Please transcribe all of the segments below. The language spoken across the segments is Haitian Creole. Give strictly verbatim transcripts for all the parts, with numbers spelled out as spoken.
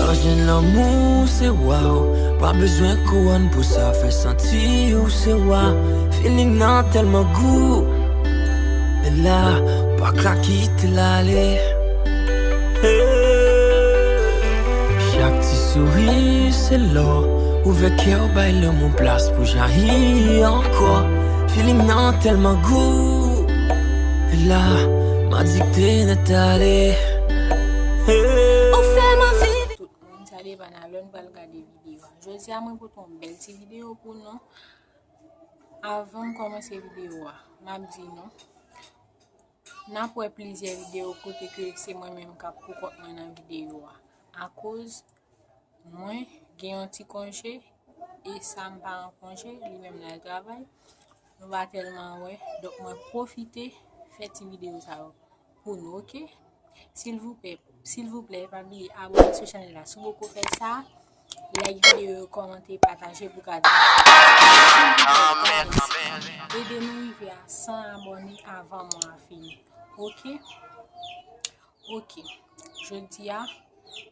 Jwenn lanmou se wa w, pa bezwen kouwòn pou sa, fè santi w se wa. Feeling nan tèlman gou, e la, pa ka kite l ale. Hey. Chak ti souri se lò, ouvè kè w, bay lanmou plas pou jayi ankò. Feeling nan tèlman gou, e la, m adikte nèt ale. Hey. Ou fè m anvi viv. Tout moun, sa depann a lè n pral gade videyo a. Jodi a, mwen pote yon bèl ti videyo pou nou. Avan m kòmanse videyo a, m ap di nou, n ap wè plizyè videyo kote ke se mwen menm k ap pou kont mwen nan videyo a. Akoz mwen gen yon ti konje, e Sam pa an konje, li menm l al travay. Nou pa tèlman wè, donk mwen pwofite fè ti videyo sa yo pou nou, oke? Silvouplè, silvouplè, pa bliye abòne sou chanèl la si w poko fè sa. Like videyo yo, kòmante, pataje pou ka di nou sa. Silvouplè, guys, ede nou rive a san abòne avan mwa a fini. Oke? Oke. Jodi a,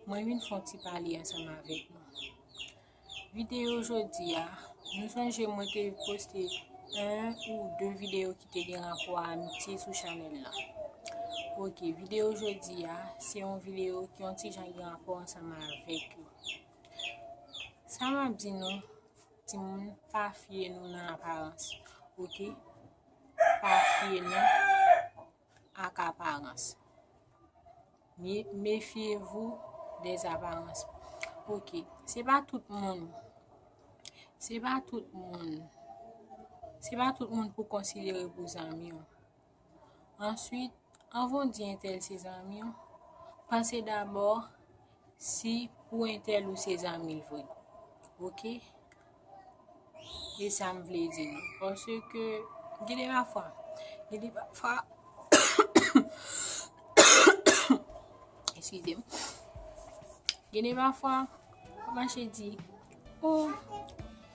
mwen vin fè yon ti pale ansanm avèk nou. Videyo jodi a, nou sonje mwen te poste yon ou de videyo ki te gen rapò a amitye sou chanèl la. Oke, videyo jodi a, se yon videyo ki yon ti jan gen rapò ansanm avèk yo. Sa m ap di nou, timoun, pa fye nou nan aparans, oke? Pa fye nou ak aparans. Mé-, méfiez-vous des apparences. Oke, se pa tout moun. Se pa tout moun. Se pa tout moun pou konsidere pou zanmi w. Answit, anvan w di entèl se zanmi w, panse dabò si pou entèl ou se zanmi l vre. Oke? E sa m vle di nou. Paske gen de pafwa, gen de pafwa, eskize m. Gen de pafwa, w ap mache di, "Oh,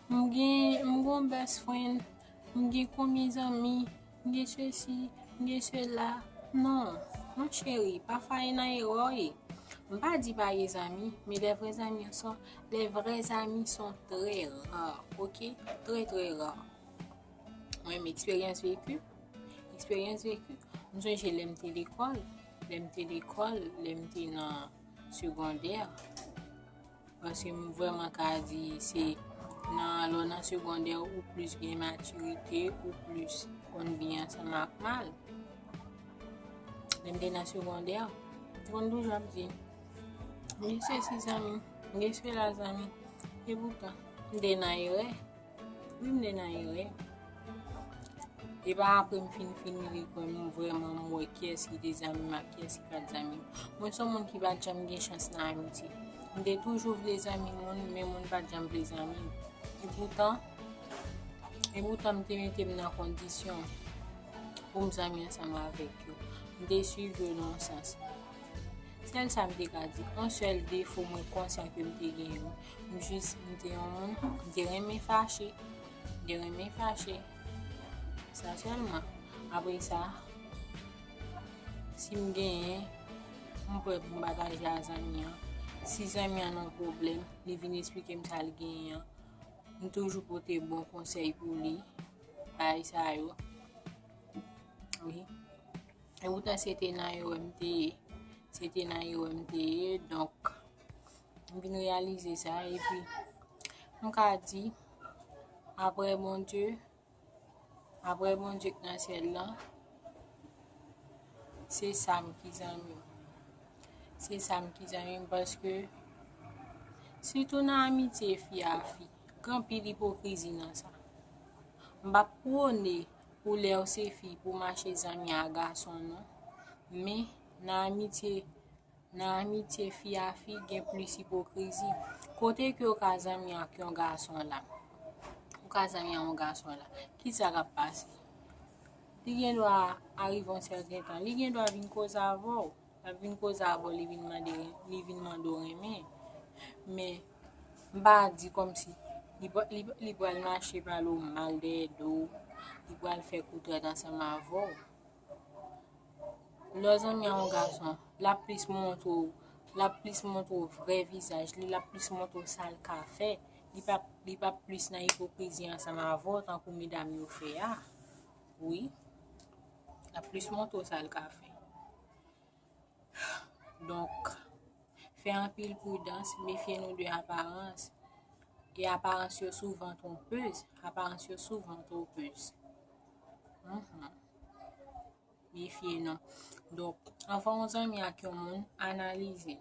m gen, m gon best friend, m gen konbyen zanmi, m gen sesi, m gen sela." Non, non cheri, pafwa e nan erè w ye. M pa di pa gen zanmi, men les vrais amis sont, les vrais amis sont très rares, oke? Très, très rares. Mwen menm, eksperyans veki, eksperyans veki. M sonje lè m te lekòl, lè m te lekòl, lè m te nan segondè, paske m vrèman ka di se nan, lè w nan segondè ou plis gen matirite, ou plis konn byen ansanm ak mal. Lè m te nan segondè, m te konn toujou ap di, "M gen sesi zanmi, m gen sela zanmi." Epoutan, m te nan erè. Wi, m te nan erè. E pa apre m fin fini lekòl, m vrèman m wè kiyès ki te zanmi m ak kiyès ki pa t zanmi m. Mwen se yon moun ki pa t janm gen chans nan amitye. M te toujou vle zanmi moun, men moun pa t janm vle zanmi m. Epoutan, epoutan, m te mete m nan kondisyon pou m zanmi ansanm avèk yo. M te swiv yo nan yon sans. Sèl sa m te ka di, yon sèl defo mwen konsyan ke m te genyen, m jis, m te yon moun, m te renmen fache. M te renmen fache. Sa sèlman. Apre sa, si m genyen, m prè pou m pataje a zanmi an. Si zanmi an nan pwoblèm, li vin esplike m sa l genyen an, m toujou pote bon konsèy pou li. Bagay sa yo. Wi. Epoutan, se te nan erè m te ye. Se te nan erè m te ye. Donk, m vin reyalize sa. Epi, m ka di, apre Bondye, apre Bondye k nan syèl lan, se Sam ki zanmi m. Se Sam ki zanmi m, paske sitou nan amitye fi a fi, gen anpil ipokrizi nan sa. M p ap pwone pou lè w se fi pou mache zanmi a gason non, men nan amitye, nan amitye fi a fi gen plis ipokrizi. Kote ke w ka zanmi ak yon gason la, ou ka zanmi ak yon gason la, kisa k ap pase? Li gen dwa arive yon sèten tan, li gen dwa vin koze avè w. L ap vin koze avè w, li vin mande, li vin mande w renmen. Men, m pa di kòmsi li, li, li pral mache pale w mal dèyè do w, li pral fè kou trèt ansanm avè w. Lè w zanmi a yon gason, l ap plis montre w l ap plis montre w vrè vizaj li, l ap plis montre w sa l ka fè. Li p ap, li p ap plis nan ipokrizi ansanm avè w, tankou medam yo fè a. Wi. L ap plis montre w sa l ka fè. Donk, fè anpil pridans, mefye nou de aparans. E aparans yo souvan twonpez. Aparans yo souvan twonpez. Mhm. Mefye nou. Donk, anvan w zanmi ak yon moun, analize l.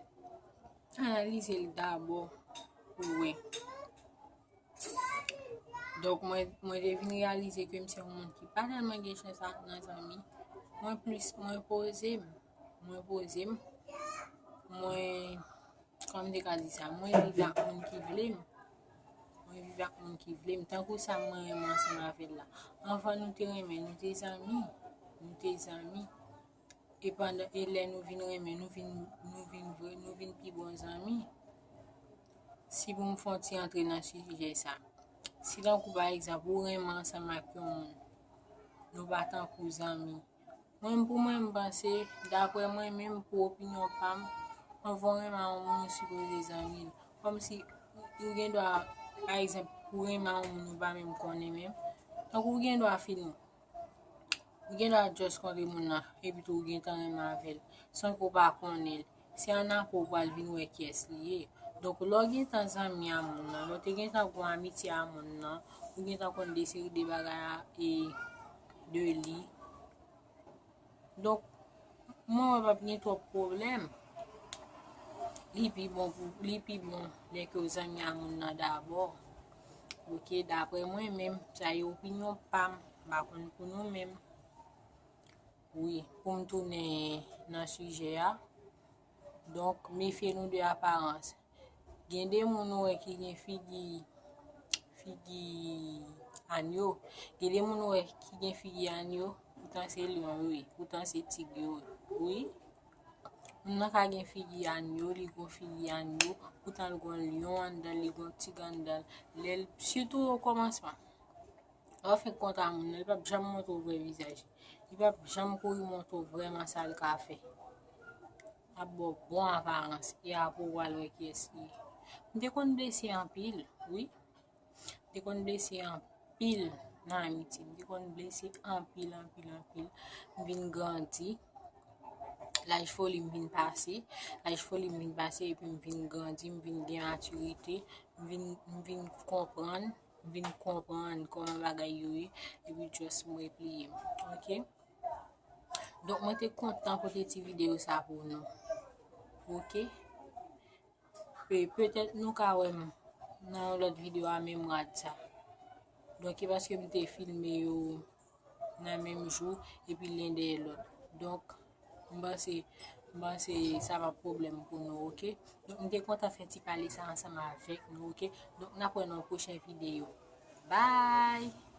Analize l dabò pou wè. Donk, mwen, mwen te vin reyalize ke m se yon moun ki pa tèlman gen chans nan zanmi. Mwen plis, mwen poze m. Mwen poze m. Mwen, kòman m te ka di sa? Mwen viv ak moun ki vle m. Mwen viv ak moun ki vle m. Tankou sa mwen renmen ansanm avè l la. Anvan nou te renmen, nou te zanmi. Nou te zanmi. E pandan, e lè nou vin renmen, nou vin, nou vin vre, nou vin pi bon zanmi. Si pou m fè yon ti antre nan sijè sa. Si tankou pa egzanp, ou renmen ansanm ak yon moun, nou pa tankou zanmi. Mwen, pou mwen, m panse, daprè mwen menm, pou opinyon pa m, anvan w renmen yon moun, ou sipoze zanmi l. Kòmsi, ou gen dwa, pa egzanp, ou renmen yon moun, ou pa menm konnen menm. Tankou ou gen dwa fin Ou gen dwa just kontre moun nan, epi tou ou gentan renmen avè l, san ke w pa konnen l. Se annapre w pral vin wè kiyès li ye. Donk, lè w gentan zanmi a moun nan, lè w te gentan gon amitye a moun nan, ou gentan konn de seri de bagay a, e, de li. Donk, mwen wè p ap gen twòp pwoblèm. Li pi bon pou, li pi bon lè ke w zanmi a moun nan dabò. Oke, daprè mwen menm, sa e opinyon pa m. M pa konn pou nou menm. Wi, pou m tounen nan sijè a. Donk, mefye nou de aparans. Gen de moun ou wè ki gen figi, figi anyo. Gen de moun ou wè ki gen figi anyo, poutan se lyon yo ye, poutan se tig yo ye. Wi. Moun nan ka gen figi anyo, li gon figi anyo, poutan li gon lyon anndan, li gon tig anndan. Lè l, sitou o kòmansman. Lè w fenk kontre a moun nan, li p ap janm montre w vrè vizaj li. Li p ap janm kouri montre w vrèman sa l ka fè. L ap ba w bon aparans, e apre w pral wè kiyès li ye. M te konn blese anpil, wi. M te konn blese anpil nan amitye. M te konn blese anpil, anpil, anpil. M vin grandi. Laj foli m vin pase. Laj foli m vin pase, epi m vin grandi, m vin gen matirite. M vin, m vin konprann. M vin konprann kòman bagay yo ye, epi just m repliye m. Oke? Donk, mwen te kontan pote ti videyo sa pou nou. Oke? E petèt nou ka wè m nan yon lòt videyo a menm rad sa. Donk, e paske m te filme yo nan menm jou, epi len dèyè lòt. Donk, m panse, m panse sa p ap pwoblèm pou nou, oke? Donk, m te kontan fè ti pale sa ansanm avèk nou, oke? Donk, n ap wè nan yon pwochen videyo. Bye!